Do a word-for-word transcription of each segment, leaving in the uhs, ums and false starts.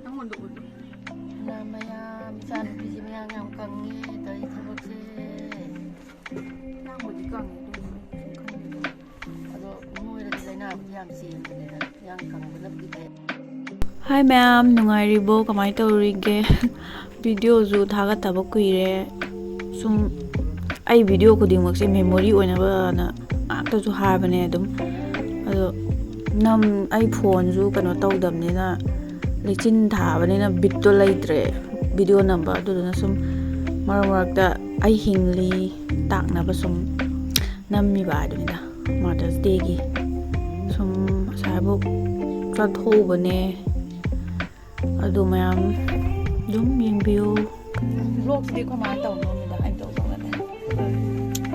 ꯅꯪꯉꯣꯟꯗ ꯎꯠꯂꯣ꯫ ꯃꯌꯥꯝ, ꯏꯆꯥꯅꯨꯄꯤꯁꯦ ꯃꯌꯥꯡ ꯌꯥꯝ ꯀꯪꯉꯦ ꯇꯧꯔꯤ ꯊꯕꯛꯁꯦ꯫ ꯅꯪꯕꯨꯗꯤ ꯀꯪꯉꯦ ꯑꯗꯨꯝ, ꯀꯩꯁꯨ ꯈꯟꯗꯦ꯫ ꯑꯗꯣ ꯅꯣꯏꯔꯗꯤ ꯂꯥꯏꯅꯥꯕꯨꯗꯤ ꯌꯥꯝ ꯆꯦꯟꯕꯅꯤꯗ, ꯌꯥꯝ ꯀꯪꯕꯅꯕꯨꯗꯤ ꯐꯩ꯫ ꯍꯥꯏ ꯃꯌꯥꯝ, ꯅꯨꯡꯉꯥꯏꯔꯤꯕꯣ? ꯀꯃꯥꯏꯅ ꯇꯧꯔꯤꯒꯦ? ꯚꯤꯗꯤꯑꯣꯁꯨ ꯊꯥꯒꯠꯇꯕ ꯀꯨꯏꯔꯦ꯫ ꯁꯨꯝ ꯑꯩ ꯚꯤꯗꯤꯑꯣ ꯈꯨꯗꯤꯡꯃꯛꯁꯦ ꯃꯦꯃꯣꯔꯤ ꯑꯣꯏꯅꯕꯅ ꯉꯥꯛꯇꯁꯨ ꯍꯥꯏꯕꯅꯦ ꯑꯗꯨꯝ꯫ ꯑꯗꯣ ꯅꯝ ꯑꯩ ꯐꯣꯟꯁꯨ ꯀꯩꯅꯣ ꯇꯧꯗꯕꯅꯤꯅ, ꯂꯩꯆꯤꯟ ꯊꯥꯕꯅꯤꯅ ꯕꯤꯠꯇꯣ ꯂꯩꯇ꯭ꯔꯦ ꯚꯤꯗꯤꯑꯣ ꯅꯝꯕ꯫ ꯑꯗꯨꯗꯨꯅ ꯁꯨꯝ ꯃꯔꯛ ꯃꯔꯛꯇ ꯑꯩ ꯍꯤꯡꯂꯤ ꯇꯥꯛꯅꯕ ꯁꯨꯝ ꯅꯝꯃꯤꯕ ꯍꯥꯏꯗꯨꯅꯤꯗ꯫ ꯃꯥꯗꯔꯁ ꯗꯦꯒꯤ ꯁꯨꯝ ꯑꯁꯥꯏꯕꯨꯛ ꯆꯠꯊꯣꯛꯎꯕꯅꯦ꯫ ꯑꯗꯨ ꯃꯌꯥꯝ ꯑꯗꯨꯝ ꯌꯦꯡꯕꯤꯌꯨ꯫ ꯚ꯭ꯂꯣꯒꯁꯤꯗꯤ ꯑꯩꯈꯣꯏ ꯃꯥꯅ ꯇꯧꯗꯧꯅꯤꯗ, ꯑꯩꯅ ꯇꯧꯗꯧ ꯅꯠꯇꯦ꯫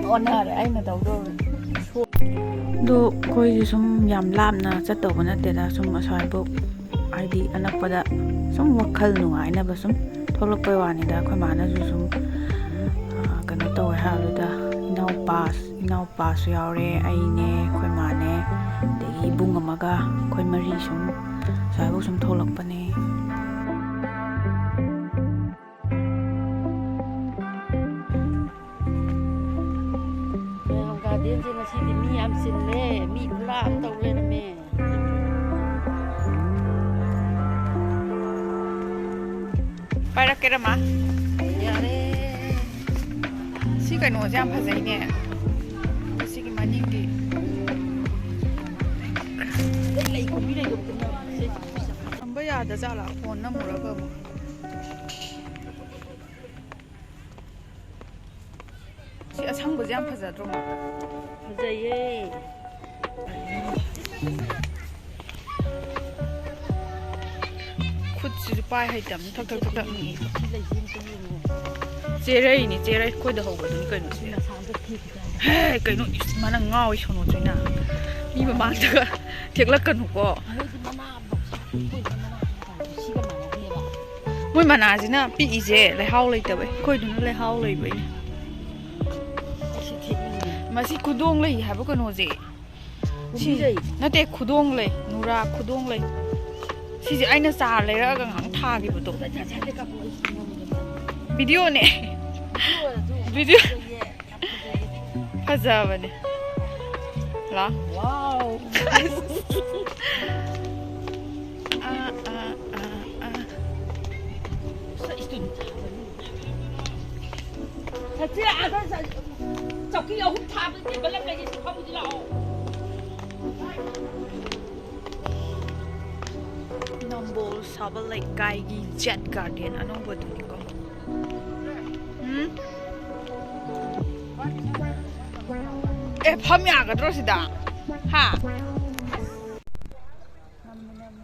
ꯑꯣꯟꯅꯔꯦ, ꯑꯩꯅ ꯇꯧꯗꯧꯔꯦ꯫ ꯑꯗꯣ ꯑꯩꯈꯣꯏꯁꯦ ꯁꯨꯝ ꯌꯥꯝ ꯂꯥꯞꯅ ꯆꯠꯇꯧꯕ ꯅꯠꯇꯦꯗ, ꯁꯨꯝ ꯑꯁ꯭ꯋꯥꯏꯕꯨꯛ, ꯍꯥꯏꯗꯤ ꯑꯅꯛꯄꯗ ꯁꯨꯝ ꯋꯥꯈꯜ ꯅꯨꯡꯉꯥꯏꯅꯕ ꯁꯨꯝ ꯊꯣꯛꯂꯛꯄꯩ ꯋꯥꯅꯤꯗ꯫ ꯑꯩꯈꯣꯏ ꯃꯥꯅꯁꯨ ꯁꯨꯝ, ꯑ, ꯀꯩꯅꯣ ꯇꯧꯋꯦ ꯍꯥꯏꯕꯗꯨꯗ, ꯏꯅꯥꯎꯄꯥ, ꯏꯅꯥꯎꯄꯥꯁꯨ ꯌꯥꯎꯔꯦ, ꯑꯩꯅꯦ, ꯑꯩꯈꯣꯏ ꯃꯥꯅꯦ, ꯑꯗꯒꯤ ꯏꯕꯨꯡ ꯑꯃꯒ, ꯑꯩꯈꯣꯏ ꯃꯔꯤ ꯁꯨꯝ ꯑꯁ꯭ꯋꯥꯏꯕꯨꯛ ꯁꯨꯝ ꯊꯣꯛꯂꯛꯄꯅꯦ꯫ ꯃꯌꯥꯝ ꯒꯥꯔꯗꯦꯟꯁꯦ ꯉꯁꯤꯗꯤ ꯃꯤ ꯌꯥꯝ ꯆꯤꯜꯂꯦ, ꯃꯤ ꯈꯨꯌꯥꯝ ꯑꯃ ꯇꯧ ꯂꯩꯔꯝꯃꯦ꯫ ꯄꯥꯏꯔꯛꯀꯦꯔ, ꯃꯥ? ꯌꯥꯔꯦ꯫ ꯁꯤ ꯀꯩꯅꯣꯁꯦ ꯌꯥꯝ ꯐꯖꯩꯅꯦ, ꯁꯤꯒꯤ ꯃꯅꯤꯡꯒꯤ꯫ ꯂꯩ ꯈꯣꯝꯕꯤ ꯂꯩꯗꯣ꯫ ꯊꯝꯕ ꯌꯥꯗ ꯖꯥꯠꯂꯥ? ꯐꯣꯟ ꯅꯝꯃꯨꯔꯒ ꯑꯃꯨꯛ꯫ ꯁꯤ ꯑꯁꯪꯕꯁꯦ ꯌꯥꯝ ꯐꯖꯗ꯭ꯔꯣ, ꯃꯥ? ꯐꯖꯩꯌꯦ꯫ ꯈꯨꯠꯁꯤꯁꯨ ꯄꯥꯏ ꯍꯩꯇꯕꯅꯤ, ꯊꯛ ꯊꯛ ꯊꯛ ꯊꯛ ꯅꯤꯛꯏ꯫ ꯁꯤ ꯂꯩꯁꯤ ꯑꯝꯇ ꯌꯦꯡꯉꯣ꯫ ꯆꯦꯔꯩꯅꯤ, ꯆꯦꯔꯩ ꯑꯩꯈꯣꯏꯗ ꯍꯧꯕꯗꯨꯅꯤ ꯀꯩꯅꯣ ꯁꯤ꯫ ꯅꯁꯥ ꯑꯝꯇ ꯊꯦꯛꯈꯤꯗꯥꯏꯅꯦ? ꯍꯦ, ꯀꯩꯅꯣ, ꯏꯁ, ꯃꯥꯅ ꯉꯥꯎꯋꯤ ꯁꯣꯅꯣ ꯆꯨꯏꯅ꯫ ꯃꯤ ꯃꯃꯥꯡꯗꯒ ꯊꯦꯛꯂꯛꯀꯅꯨꯀꯣ꯫ ꯃꯣꯏꯗꯤ ꯃꯅꯥ ꯃꯁꯤꯡ ꯃꯅꯥ ꯁꯤꯒ ꯃꯥꯟꯅꯗꯦꯕ꯫ ꯃꯣꯏ ꯃꯅꯥꯁꯤꯅ ꯄꯤꯛꯏꯁꯦ ꯂꯩꯍꯥꯎ ꯂꯩꯇꯕꯩ, ꯑꯩꯈꯣꯏꯗꯨꯅ ꯂꯩꯍꯥꯎ ꯂꯩꯕꯩꯅꯦ꯫ ꯑꯩꯁꯨ ꯊꯦꯛꯅꯤꯡꯉꯦ꯫ ꯃꯁꯤ ꯈꯨꯗꯣꯡ ꯂꯩ ꯍꯥꯏꯕ ꯀꯩꯅꯣꯁꯦ꯫ ꯁꯤ ꯈꯨꯕꯤ ꯂꯩ꯫ ꯅꯠꯇꯦ, ꯈꯨꯗꯣꯡ ꯂꯩ, ꯅꯨꯔꯥ ꯈꯨꯗꯣꯡ ꯂꯩ꯫ ꯁꯤꯁꯦ ꯑꯩꯅ ꯆꯥꯔ ꯂꯩꯔꯛꯑꯒ ꯉꯥꯏꯍꯥꯛ ꯊꯥꯈꯤꯕꯗꯣ꯫ ꯚꯤꯗꯤꯑꯣꯅꯦ꯫ ꯚꯤꯗꯤꯑꯣ꯫ ꯐꯖꯕꯅꯦ꯫ ꯂꯥ꯫ ꯋꯥꯎ꯫ ꯑꯥ, ꯑꯥ, ꯑꯥ, ꯑꯥ꯫ ꯆꯠꯁꯤ, ꯑꯥꯗ ꯆꯠ-, ꯆꯧꯀꯤ ꯑꯍꯨꯝ ꯊꯥꯕ ꯇꯦꯕꯜ ꯑꯃ ꯂꯩꯌꯦ, ꯁꯤ ꯐꯝꯃꯨꯁꯤ ꯂꯥꯛꯑꯣ꯫ ꯅꯝꯕꯣꯜ ꯁꯥꯕꯜ ꯂꯩꯀꯥꯏꯒꯤ ꯖꯦꯠ ꯒꯥꯔꯗꯦꯟ ꯑꯅꯧꯕꯗꯨꯅꯤꯀꯣ꯫ ꯎꯝ? ꯑꯦ, ꯐꯝ ꯌꯥꯒꯗ꯭ꯔꯣ ꯁꯤꯗ? ꯍꯥ? ꯅꯝꯃꯦ, ꯅꯝꯃꯦ꯫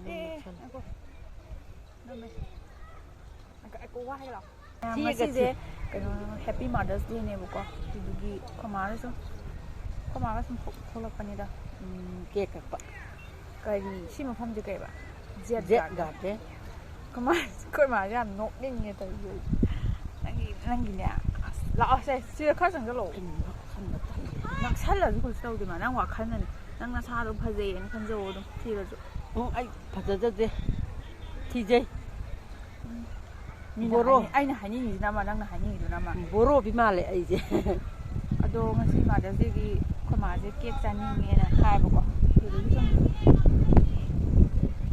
ꯑꯦ, ꯉꯥꯏꯈꯣ꯫ ꯅꯝꯃꯦ꯫ ꯉꯥꯏꯈꯣ, ꯉꯥꯏꯈꯣ, ꯋꯥ ꯍꯥꯏꯒꯦ ꯂꯥꯎ꯫ ꯁꯤ ꯉꯁꯤꯁꯦ ꯀꯩꯅꯣ, Happy Mother's Day ꯅꯦꯕꯀꯣ꯫ ꯑꯗꯨꯗꯨꯒꯤ ꯑꯩꯈꯣꯏ ꯃꯥꯅ ꯁꯨꯝ, ꯑꯩꯈꯣꯏ ꯃꯥꯒ ꯁꯨꯝ ꯊꯣꯛ-, ꯊꯣꯛꯂꯛꯄꯅꯤꯗ꯫ ꯎꯝ, ꯀꯦꯛ ꯀꯛꯄ꯫ ꯀꯔꯤ, ꯁꯤ ꯃꯐꯝꯁꯦ ꯀꯩꯕ? Z Z garden. ꯒꯥꯔꯗꯦꯟ꯫ ꯀꯃꯥꯏ, ꯑꯩꯈꯣꯏ ꯃꯥꯁꯦ ꯌꯥꯝ ꯅꯣꯛꯅꯤꯡꯉꯦ ꯇꯧꯔꯤꯁꯦ꯫ ꯅꯪꯒꯤ, ꯅꯪꯒꯤꯅꯦ꯫ ꯑꯁ, ꯂꯥꯛꯑꯣꯁꯦ, ꯁꯤꯗ ꯈꯔ ꯆꯪꯁꯤꯜꯂꯛꯑꯣ꯫ ꯀꯩꯅꯣ ꯋꯥꯈꯜꯗ ꯈꯜꯂꯤꯁꯦ? ꯅꯛꯁꯜꯂꯁꯨ ꯀꯩꯁꯨ ꯇꯧꯗꯦ ꯃꯥ, ꯅꯪ ꯋꯥꯈꯜꯅꯅꯦ꯫ ꯅꯪ ꯅꯁꯥꯗꯣ ꯐꯖꯩꯌꯦꯅ ꯈꯟꯖꯧꯑꯣ ꯑꯗꯨꯝ, ꯊꯤꯔꯁꯨ꯫ ꯎꯝ, ꯑꯩ ꯐꯖꯖꯗꯦ꯫ ꯊꯤꯖꯩ꯫ ꯎꯝ꯫ ꯃꯤꯅ ꯕꯣꯔꯣ꯫ ꯍꯥꯏꯅꯤ-, ꯑꯩꯅ ꯍꯥꯏꯅꯤꯡꯉꯤꯁꯤꯅ ꯑꯃ, ꯅꯪꯅ ꯍꯥꯏꯅꯤꯡꯉꯤꯗꯨꯅ ꯑꯃ꯫ ꯕꯣꯔꯣꯕꯤ ꯃꯥꯜꯂꯦ ꯑꯩꯁꯦ꯫ ꯑꯗꯣ ꯉꯁꯤ Mother's Day ꯒꯤ ꯑꯩꯈꯣꯏ ꯃꯥꯁꯦ ꯀꯦꯛ ꯆꯥꯅꯤꯡꯉꯦꯅ ꯍꯥꯏꯕꯀꯣ꯫ ꯑꯗꯨꯗꯨꯒꯤ ꯁꯨꯝ,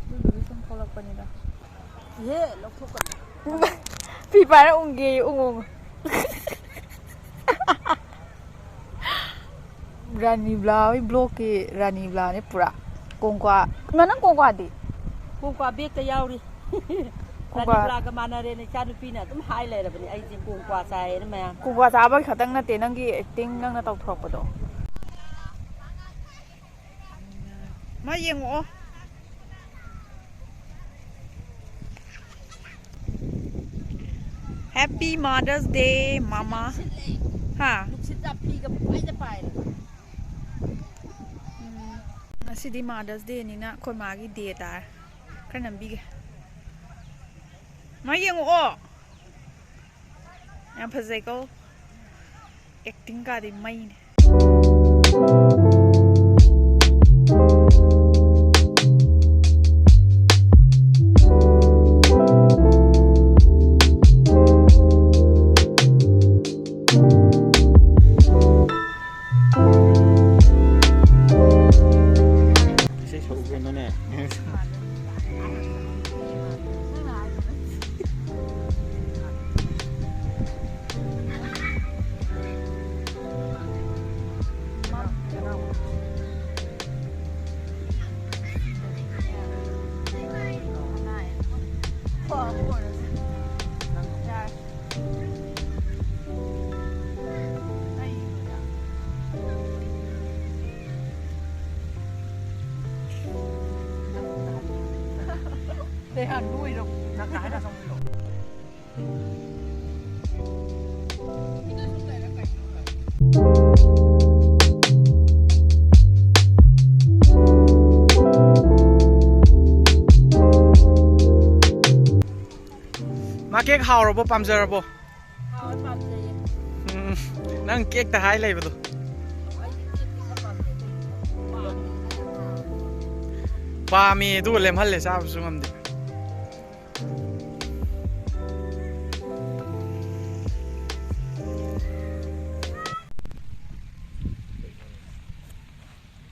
ꯑꯗꯨꯗꯨꯒꯤ ꯁꯨꯝ ꯊꯣꯛꯂꯛꯄꯅꯤꯗ꯫ ꯏꯍꯦ, ꯂꯧꯊꯣꯛꯀꯅꯨ꯫ ꯐꯤ ꯄꯥꯏꯔ ꯎꯪꯒꯦ, ꯎꯪꯉꯨ, ꯎꯪꯉꯨ꯫ ꯔꯥꯅꯤ ꯕ꯭ꯂꯥ ꯍꯣꯏ block ꯀꯤ ꯔꯥꯅꯤ ꯕ꯭ꯂꯥꯅꯦ ꯄꯨꯔꯥ꯫ ꯀꯣꯡꯀ꯭ꯋꯥ꯫ ꯏꯃꯥ, ꯅꯪ ꯀꯣꯡꯀ꯭ꯋꯥꯗꯤ? ꯀꯣꯡꯀ꯭ꯋꯥ bag ꯇ ꯌꯥꯎꯔꯤ꯫ ꯀꯣꯡꯀ꯭ꯋꯥ꯫ ꯔꯥꯅꯤ ꯕ꯭ꯂꯥꯒ ꯃꯥꯟꯅꯔꯦꯅ ꯏꯆꯥꯅꯨꯄꯤꯅ ꯑꯗꯨꯝ ꯍꯥꯏ ꯂꯩꯔꯕꯅꯤ ꯑꯩꯁꯦ ꯀꯣꯡꯀ꯭ꯋꯥ ꯆꯥꯏꯌꯦꯅ ꯃꯌꯥꯝ꯫ ꯀꯣꯡꯀ꯭ꯋꯥ ꯆꯥꯕꯒꯤ ꯈꯛꯇꯪ ꯅꯠꯇꯦ, ꯅꯪꯒꯤ acting ꯅꯪꯅ ꯇꯧꯊꯣꯔꯛꯄꯗꯣ꯫ ꯃꯥ ꯌꯦꯡꯉꯛꯑꯣ꯫ Happy Mother's Day, ꯃꯃꯥ꯫ ꯍꯥ? ꯅꯨꯡꯁꯤꯠ ꯆꯥꯛꯄꯤꯒ ꯄꯨꯡꯄꯥꯏꯗ ꯄꯥꯏꯔꯦ꯫ ꯎꯝ, ꯉꯁꯤꯗꯤ Mother's Day ꯅꯤꯅ ꯑꯩꯈꯣꯏ ꯃꯥꯒꯤ day ꯇꯥꯔꯦ꯫ ꯈꯔ ꯅꯝꯕꯤꯒꯦ꯫ ꯃꯥ ꯌꯦꯡꯉꯛꯑꯣ꯫ ꯌꯥꯝ ꯐꯖꯩꯀꯣ꯫ Acting ꯀꯥꯗꯤ ꯃꯩꯅꯦ꯫ ꯅꯣꯏꯔ ꯅꯪ ꯍꯥꯏꯅ ꯆꯪꯕꯤꯔꯣ꯫ ꯃꯥ ꯀꯦꯛ ꯍꯥꯎꯔꯕꯣ, ꯄꯥꯝꯖꯔꯕꯣ? ꯍꯥꯎꯋꯦ, ꯄꯥꯝꯖꯩꯌꯦ꯫ ꯎꯝ, ꯅꯪ ꯀꯦꯛꯇ ꯍꯥꯏ ꯂꯩꯕꯗꯣ꯫ ꯑꯩꯗꯤ ꯀꯦꯛꯇꯤ ꯈꯔ ꯄꯥꯝꯖꯩ꯫ ꯄꯥꯝꯃꯦ꯫ ꯄꯥꯝꯃꯦ, ꯑꯗꯨꯒ ꯂꯦꯝꯍꯜꯂꯦ, ꯆꯥꯕꯁꯨ ꯉꯝꯗꯦ꯫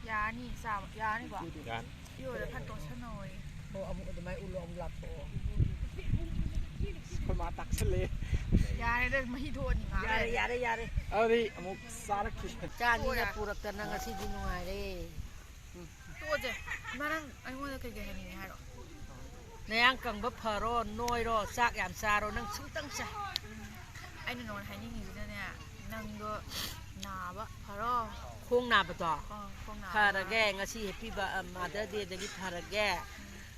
ꯌꯥꯔꯅꯤ ꯆꯥꯕ, ꯌꯥꯔꯅꯤꯀꯣ? ꯌꯥꯔꯅꯤ꯫ ꯁꯤ ꯑꯣꯏꯔ ꯈꯔ ꯇꯣꯠꯁꯟꯅꯧꯑꯣꯌꯦ꯫ ꯍꯣ, ꯑꯃꯨꯛ ꯑꯗꯨꯃꯥꯏꯅ ꯎꯠꯂꯣ, ꯑꯃꯨꯛ ꯂꯥꯛꯊꯣꯛꯑꯣ꯫ ꯑꯩꯈꯣꯏ ꯃꯥ ꯇꯥꯛꯁꯜꯂꯦ꯫ ꯌꯥꯔꯦꯗ, ꯃꯍꯤ ꯊꯣꯛꯑꯅꯤ ꯉꯥꯏꯍꯥꯛ ꯌꯥꯔꯦ, ꯂꯩꯔꯗꯤ꯫ ꯌꯥꯔꯦ, ꯌꯥꯔꯦ꯫ ꯑꯗꯨꯗꯤ ꯑꯃꯨꯛ ꯆꯥꯔꯛꯈꯤꯒꯦ꯫ ꯆꯥꯅꯤꯅ ꯍꯣꯏ꯫ ꯄꯨꯔꯛꯇ ꯅꯪ ꯉꯁꯤꯗꯤ ꯅꯨꯡꯉꯥꯏꯔꯦ꯫ ꯇꯣꯛꯑꯁꯦ꯫ ꯏꯃꯥ, ꯅꯪ ꯑꯩꯉꯣꯟꯗ ꯀꯩ ꯀꯩ ꯍꯥꯏꯅꯤꯡꯉꯦ ꯍꯥꯏꯔꯣ? ꯅꯌꯥꯡ ꯀꯪꯕ ꯐꯔꯣ, ꯅꯣꯏꯔꯣ, ꯆꯥꯛ ꯌꯥꯝ ꯆꯥꯔꯣ, ꯅꯪ ꯁꯨꯡꯇꯪ ꯆꯥ꯫ ꯑꯩꯅ ꯅꯉꯣꯟꯗ ꯍꯥꯏꯅꯤꯡꯉꯤꯁꯤꯅꯅꯦ, ꯅꯪꯗꯣ ꯅꯥꯕ ꯐꯔꯣ꯫ ꯈꯣꯡ ꯅꯥꯕꯗꯣ? ꯑꯥ, ꯈꯣꯡ ꯅꯥꯕ꯫ ꯐꯔꯒꯦ, ꯉꯁꯤ ꯍꯦꯞꯄꯤ ꯕ-, ꯑ, ꯃꯥꯗꯔ ꯗꯦꯗꯒꯤ ꯐꯔꯒꯦ꯫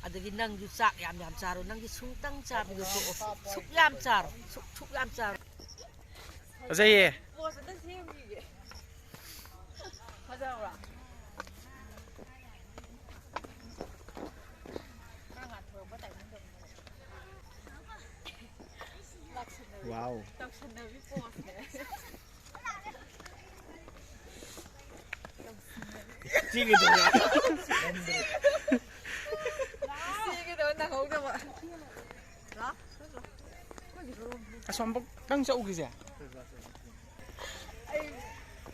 ꯑꯗꯒꯤ ꯅꯪꯁꯨ ꯆꯥꯛ ꯌꯥꯝ ꯌꯥꯝ ꯆꯥꯔꯣ, ꯅꯪꯒꯤ ꯁꯨꯡꯇꯪ ꯆꯥꯕꯤꯗꯣ ꯇꯣꯛꯑꯣ꯫ ꯁꯨꯛ ꯌꯥꯝ ꯆꯥꯔꯣ, ꯁꯨꯛ, ꯁꯨꯛ ꯌꯥꯝ ꯆꯥꯔꯣ꯫ ꯐꯖꯩꯌꯦ꯫ ꯄꯣꯁ ꯑꯝꯇ ꯁꯦꯝꯈꯤꯒꯦ꯫ ꯐꯖꯕ꯭ꯔꯥ? ꯈꯔ ꯉꯥꯟꯊꯣꯔꯛꯄ timing ꯗꯣ꯫ ꯂꯥꯛꯁꯟꯅꯕꯤ꯫ ꯋꯥꯎ꯫ ꯇꯧꯁꯟꯅꯕꯤ ꯄꯣꯁꯅꯦ꯫ ꯇꯧꯁꯟꯅꯕꯤ꯫ ꯆꯦꯟꯒꯦ ꯇꯧꯔꯦ꯫ ꯆꯦꯟꯒꯦ ꯇꯧꯔ ꯅꯪꯍꯧꯗꯕ꯫ ꯂꯥꯛ꯫ ꯑꯁꯣꯝꯕꯛꯇꯪ ꯆꯠꯂꯨꯈꯤꯁꯦ꯫ ꯑꯩ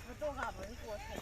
ꯐꯣꯇꯣ ꯀꯥꯞꯄꯒꯤ ꯄꯣꯁ꯫